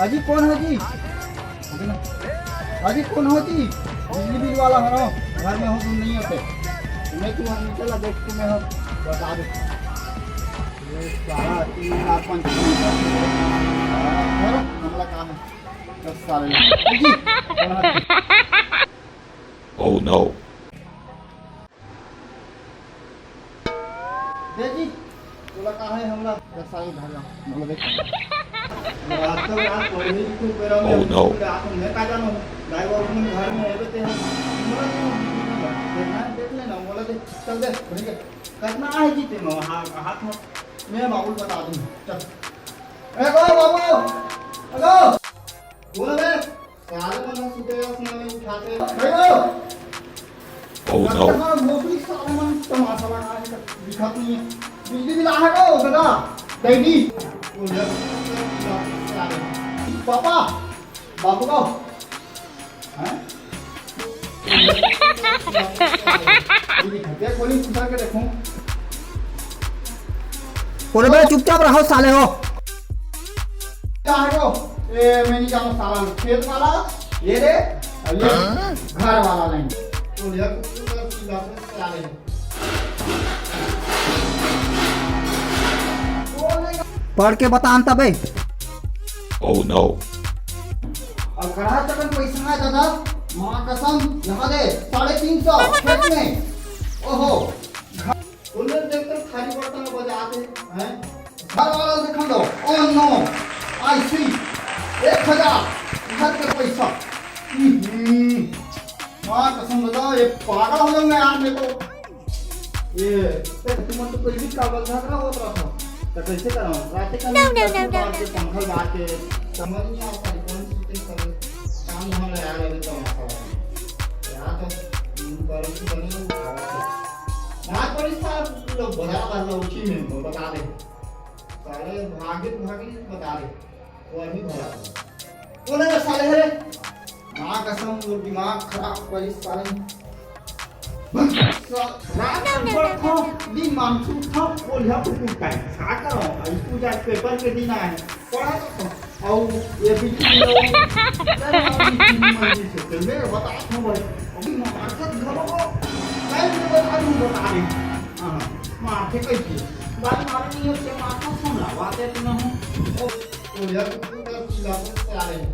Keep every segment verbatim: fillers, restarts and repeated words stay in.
अजी, कौन हो जी? अजी, कौन हो जी? बिजली बिल वाला हो ना? घर में हो तुम, नहीं होते। मैं तू हम निकल देख, तुम्हें हो बता दे। ये सारा तीन, चार, पाँच, छह, सात, आठ, नौ, हमला काम है। दस साल है। अजी, कौन हो? Oh no. दे जी, तोला का है हमला दस साल घर ला, बोलो देख। आजकल रात पढ़े ही खूब बेरा में Oh no. रात में का जानो, गाय बाबू मन घर में है, बेटे हम, मोला तो देखना है, देख लेना, बोला दे, चल दे, भैया, करना है जी तेनो, हाँ, हाथ में, मैं बाबू बता दूँ, चल। ए, गो बाबू, ए, गो, बोलो बे। साले मन ह सुते असन में उठाते। भाई हो। Oh no. कहाँ भोसड़ी साले मन तमाशा लगा है, दिखत नहीं है। बिजली बिल आ है को दादा? दैदी। पापा, बाबू को। हैं? ये खटिया खोली, उतर के देखूं। बोलो बे, चुपचाप रहो साले हो। का है वो? ए, मैं नहीं जानू साला, खेत वाला, ये रे, और ये हाँ? घर वाला नहीं। तो यार, कुछ तो सीधा से साले। पढ़ के बता न तबे। Oh no. और कढ़ा चकन पैसा है दादा, माँ कसम, यहाँ दे, साढ़े तीन सौ खेत में। ओहो। उन्हें देखकर थाली बर्तन बजाते हैं। घर वाला से खंडो। Oh no, I see। एक हजार घर के पैसा। हम्म। माँ कसम बताओ, ये पागल हो जाऊंगा यार मैं तो। ये, ए, तुम तो कोई भी कागज झगड़ा होत रहा था। तो कैसे कराऊं? रात के No, no, no, no, बात no, के, no। पंखल बात के, समझ नहीं आता, कौन सी चीज़ करे। काम धाम ले आ रहे तो मसला है। यहाँ तो, हम्म, बड़ी सी बनी हुई है। रात बड़ी साहब लोग बड़ा वाला उठी में वो बता दे। साले भागित भागित बता दे। वो अभी भरा था। वो नहीं साले है रे। माँ कसम, वो दिमाग खराब करी साले। रात में पढ़ था, दिन मानसून था, वो लिया कुकुर का है। क्या करो? अब स्कूल जाए, पेपर के दिन आए। पढ़ा तो था। और ये भी चीज़ है, वो, मैं बता था भाई। अभी मार के घरों को, मैं भी बता दूँ, बता दे। हाँ, हाँ। मार के कही थी। बात मारे नहीं होते, मार को सुन रहा, बात है, तुम हूँ। ओ, ओ यार, तू तो सीधा से आ रहे हैं।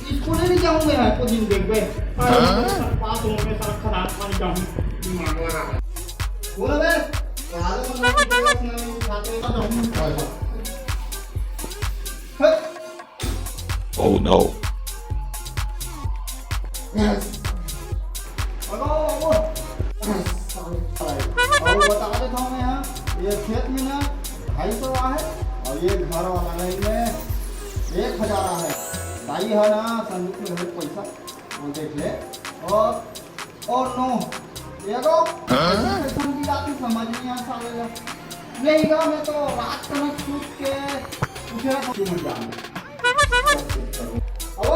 स्कूल नहीं जाऊंगा यार, को दिन देख बे। सारे हाँ? सर पास होंगे, सर खराब बन जाऊं, दिमाग लगा। बोलो बे, सारे मतलब की क्लास में नहीं उठाते, तो हम हट। Oh no. Yes. हेलो, बाबू। Yes, sorry, sorry। और बता देता हूँ मैं यहाँ, ये खेत में ना ढाई सौ आहे और ये घर वाला नहीं में एक हजार आहे। दाई है ना, संदूक में रहे पैसा, वो देख ले। और, और नो, ये तो हाँ? पैसा की बात ही समझ नहीं आ साले का। नहीं ना, मैं तो रात को ना सूत के उठे तो क्यों मर जाऊंगा। अब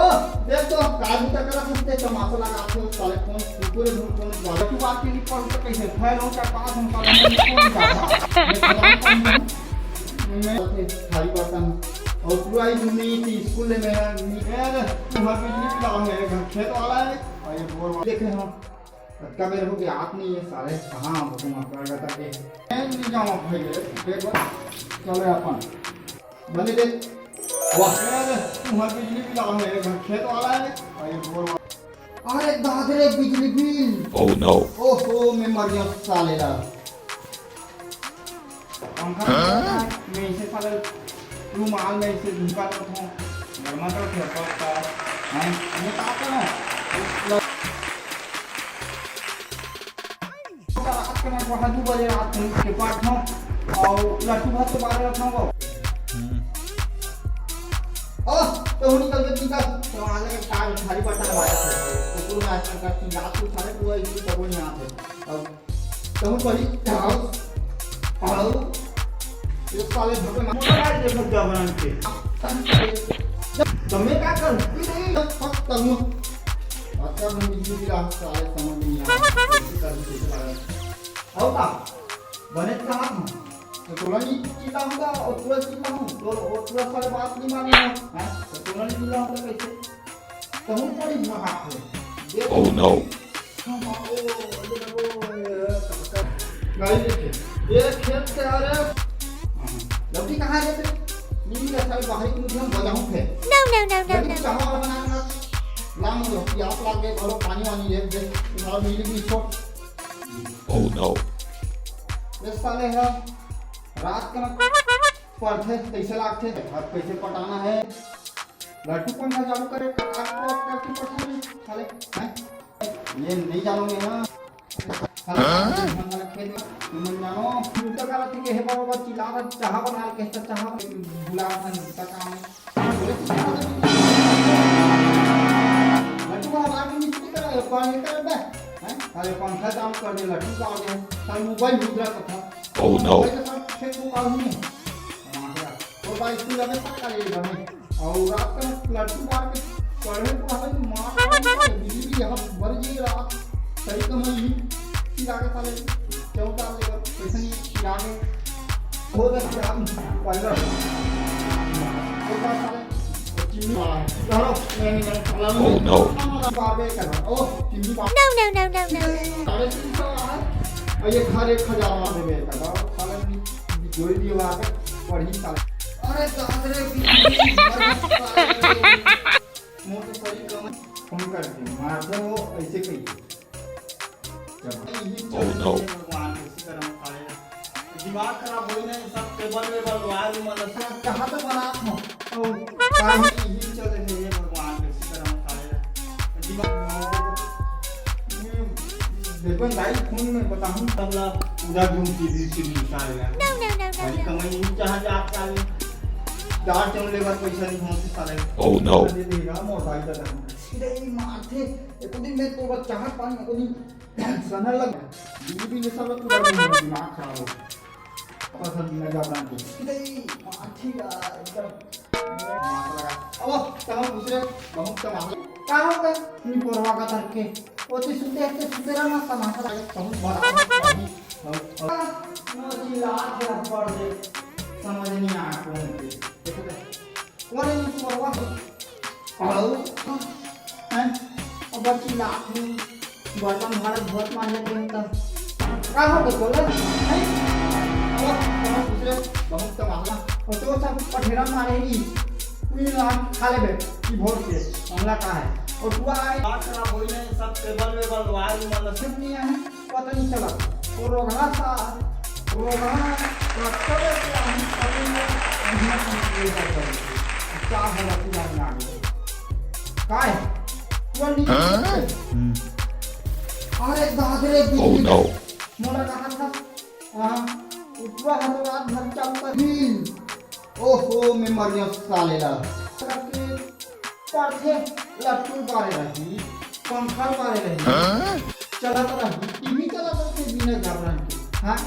देख तो, काजू तक रख सकते, तमाशा लगा के साले कौन कुकुर है, कौन बाबा की बात नहीं पढ़ तो कैसे फैल हो, चार पाँच घंटा में कौन जाता? मैं सलाम करूंगा। मैं खाली बर्तन और पूरा ही दुनिया की स्कूल में है। यार, तुम्हारा बिजली बिल है, घर खेत वाला है और ये बोर वाला। देखे हम, तब मेरे को याद नहीं है साले, कहाँ हम तुम कर गए थे। मैं नहीं जाऊँ भाई, ये पेपर चले अपन। बने दे। वाह। अरे, तुम्हारा बिजली बिल आ है, घर खेत वाला है। अरे, बोल। अरे, दाद रे, बिजली बिल। Oh no. ओहो, मैं मर गया साले ला। पंखा हाँ? मैं इसे साले रुमाल में इसे झुका देता हूँ। गर्मा तो खेत का है। मैं ताकता हूँ। रात के मैं पढ़ा दू बजे रात में के पाठ में और लट्टू भात के बारे रखना हो। हम्म। ओह, तो निकल के निकल। तो आने के टाइम खाली बटन मारा थे। तो पूरा आज तक की रात को सारे पूरा इसी तक नहीं आते। अब तो हम वही आओ, आओ। ये साले भगवान मोटा गाड़ी देखो क्या बना के। तो मैं क्या करूँ? कुछ नहीं, फक्त करूँ। अच्छा, हम बिजली की राह सारे समझ नहीं आ रहा। कैसे करूँ, कैसे करूँ? और का? बने कहाँ था? त तोला नहीं चिल्लाहूँ का, अउ तोला चिल्लाहूँ, तोला, अउ तोला साले बात नहीं मानना है, हैं? त तोला नहीं चिल्लाहूँ का कैसे? कहूँ पड़ी भाग है। देख। Oh no। गाड़ी देखे। ये खेत से आ रहे हैं। लौटी कहाँ है तेरे? नहीं, ये साले बाहरी को मुझे हम बजाऊँ थे। No, no, no, no, लेकिन no। चाह वाला बनाना। लाम लो, प्यास लाग गई, भलो पानी वानी ये दे। साला मिली भी छोड़। Oh no। ये साले हैं, रात के ना पढ़थे, कैसे लागथे, अब कैसे पटाना है। लट्टू पंखा चालू करे, काट को करके पटा ले, साले, हैं? ये नहीं जानोगे ना। साले, हाँ? मन वाला खेल में, तुम मन जानो, तू तो कहा थी कि हे बाबा, चिल्ला रहा, चाह बना के, तो चाह भुला था, नहीं पता काम है। लट्टू को हवा में नहीं करा, ये पानी कर बे, हैं? साले पंखा चालू कर दे, लट्टू का हो गया, साले मोबाइल भूत रहा था। Oh no। मोबाइल के साथ Facebook आ नहीं है। हाँ, क्या? और भाई, स्कूल जाबे तक का ये बने। अउ रात का लट्टू मार के पढ़े को हमें मार के बिजली भी यहाँ भर जी रात। सही तो मैं यही चिल्ला के साले चौदह लेकर कैसे नहीं चिल्ला के हो गए कि हम पहले एक बार साले चिन्नी वाला है। धरो, नहीं, नहीं, नहीं, साला नहीं। Oh no। बार बार कर रहा। ओ, चिन्नी बार। No, no, no, no, no। साढ़े तीन सौ है। और ये घर एक हजार वाला दे मेरे का। साले नहीं। जोड़ी दिए वहाँ पे पढ़ी साले। अरे दादा रे, बिजली मर गया साले। मोर तो सही कम फोन कर दे, मार दे वो ऐसे कही। Oh no। भगवान, कैसे करम साले। दिमाग खराब होई ना, सब टेबल वेबल, वायर वायर सब कहाँ पे बना था? ओ, पानी ही चले थे, ये भगवान, कैसे करम साले। दिमाग, देखो, लाइव फोन में बताऊं, तब ला पूरा घूम सीधी सीधी साले। No, no, no, no, भाई, no। कमाई नहीं चाह जा साले। चार चौन लेबर पैसा नहीं होते साले। Oh no। दे देगा मोर भाई का दाम। सीधे ही मारते। एक दिन मैं तो बस चाहत पानी, एक दिन सनर लग। बीबी ने सब पूरा घूम दिमाग खराब हो। पसंद न जा बना के। सीधे ही मारते यार, एकदम। अब तमाम दूसरे बहुत तमाम। का हो गए? नहीं परवा का तरके। ओती सुते, सुते रहना, तमाशा लगे, बहुत बड़ा। बहुत, बहुत। नो चिल्लात है, पढ़ दे। समझ नहीं आया कौन के। देखो तो। कौन है ये परवा? आओ। हैं? अब चिल्लात है। बर्तन भारत बहुत मांजत रहे त। का हो गए बोले? हैं? अब, अब दूसरे बहुत तमाशा। और तो सब पठेरा मारे ही। कोई ना खा लेबे, की भोर के हमला का है। और तू आए। बात खराब होई नहीं, सब टेबल वेबल, वायर वाला सब नहीं है, पता नहीं चला। वो रोगहा सा, रोगहा, ट्रैक्टर से हम पता नहीं, क्या है, पूरा बना दे। का है? वो नहीं हाँ? हम्म। अरे दाद रे, Oh no। मोला कहा था, हाँ, उपवा है तो रात भर चल कर। हम्म। ओहो, मैं मर गया साले ला। करके पढ़े, लट्टू बारे रही, पंखा बारे रही। हाँ? चलत रही, टीवी चलत रही बिना जाबरन के। हाँ?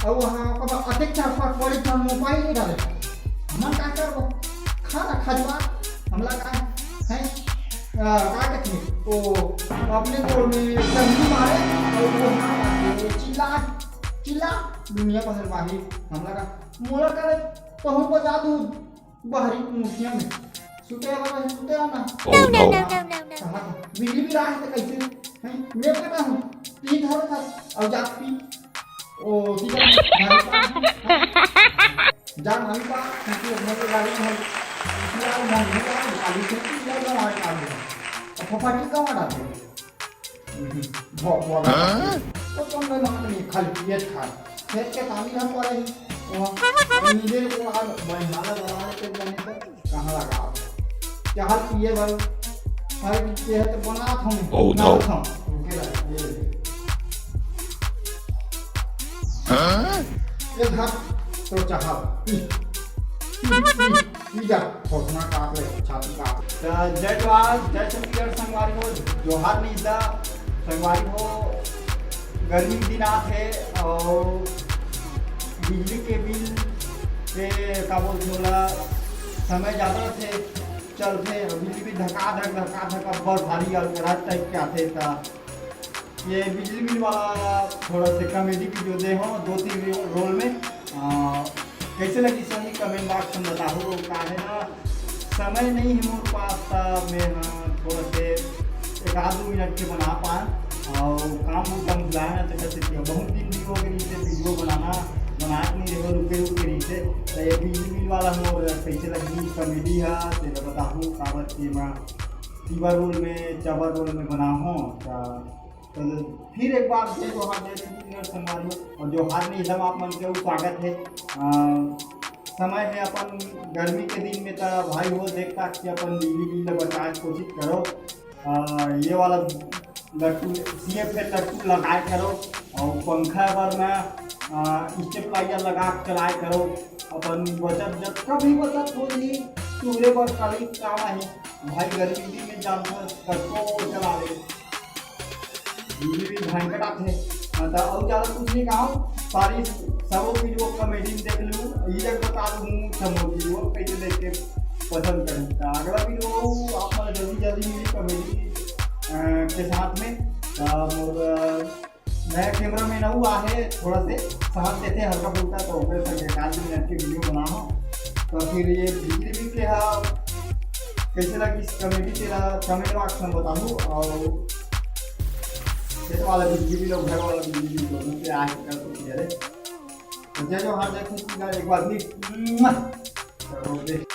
और वहाँ पर अतेक चार पाँच बड़ी चार मोबाइल नहीं डाले। हमन का करबो? खाना खजवा, हमला का है? आ, का कहते हैं? ओ, अपने गोड़ में डंडी मारे और वो हाथ आके चिल्ला, चिल्ला, दुनिया पसर बाही। हमला का, मोला करे, तो हम बजा दूँ। बाहरी मुखिया में सुते वाला है, सुते वाला। Oh no। कहा था, बिजली भी रात से कैसे हैं? मैं पता हूँ, पी धरो था, और जात पी। ओ, ठीक है, नाली पा, जा नाली पा, क्योंकि अपने को गाड़ी में हम, इसी यार मन नहीं आ रहा, खाली से, इसी यार मन आ रहा है। अब फफाटी कम आ रहा है। बहुत, बहुत। हाँ? वो तो मैं मांग नहीं, खाली पिए खा। खेत के पानी हम पड़े ही। वो नीले को आज बनिहारा बना के बने तो कहाँ लगा? क्या हाल पिए भाई? भाई पिए है तो बना था मैं। Oh no। बना था। रुके रहे, ये ले। हाँ? ये घर तो चाहा। पी। पी, पी, पी जा। घोषणा काट ले, छाती काट ले। त जय जोहार, जय छत्तीसगढ़ संगवारी हो, जोहार निदा संगवारी हो। गर्मी के दिन आत हे और बिजली के बिल के का बोलथे ओला, समय ज्यादा रथे, चलथे, बिजली बिल धका धक, धका धक, अब्बड़ भारी अलगरा टाइप के आथे। त ये बिजली बिल वाला थोड़ा से कॉमेडी वीडियो दे हो, दो तीन रो-, रोल में। अ, कइसे लगिस सही comment box में बताहू। काहे ना समय नइ हे मोर पास, त मैं ह थोड़ा से एक आध दू मिनट के बना पाए। अउ काम बूता म भुलाए ना, तेकर सेती बहुत दिन भी हो गए रहिसे video बनाना, बनात नइ रहे, रुके रुके रहिसे। त ये बिजली बिल वाला मोर कइसे लगिस comedy ह, तेला बताहू। काबर के मैं चीबा role में, चबर role में बना हूँ। त तो फिर एक बार जय जोहार, जय छत्तीसगढ़ संगवारी हो, और जोहार नहीं सब आप मन के स्वागत है। अ, समय है अपन गर्मी के दिन में, त भाई हो देखता कि अपन बिजली बिल ला बचाए के कोशिश करो। अ, ये वाला लट्टू, सी एफ एल लट्टू लगाए करो, और पंखा बर में, अ, stabilizer लगा के चलाए करो। अपन बचत, जतका भी बचत हो रही, तुहरे बर खाली काम है। भाई गर्मी दिन में जानथस कतको चलावे, बिजली भी भयंकर आथे। हाँ, त अउ ज्यादा कुछ नहीं कहा, सारी सबो video comedy में देख लू। ये जग बता दूँ, सबो video कैसे देख के पसंद करूँ। त अगला video आप मन जल्दी जल्दी मिली comedy, अ, के साथ में। त मोर, अ, नया cameraman अउ आहे, थोड़ा से साथ देथे हल्का फुल्का, तो ओकरे संग एक आध मिनट के video बनाहूँ। तो फिर ये बिजली बिल के हा कैसे लगिस comedy, तेला comment box में बताहू। और खेत वाला बिजली बिल और घर वाला बिजली बिल दोनों के आज कल तो किया रे। तो जय जोहार, जय छत्तीसगढ़, एक बार फिर। चलो, देख।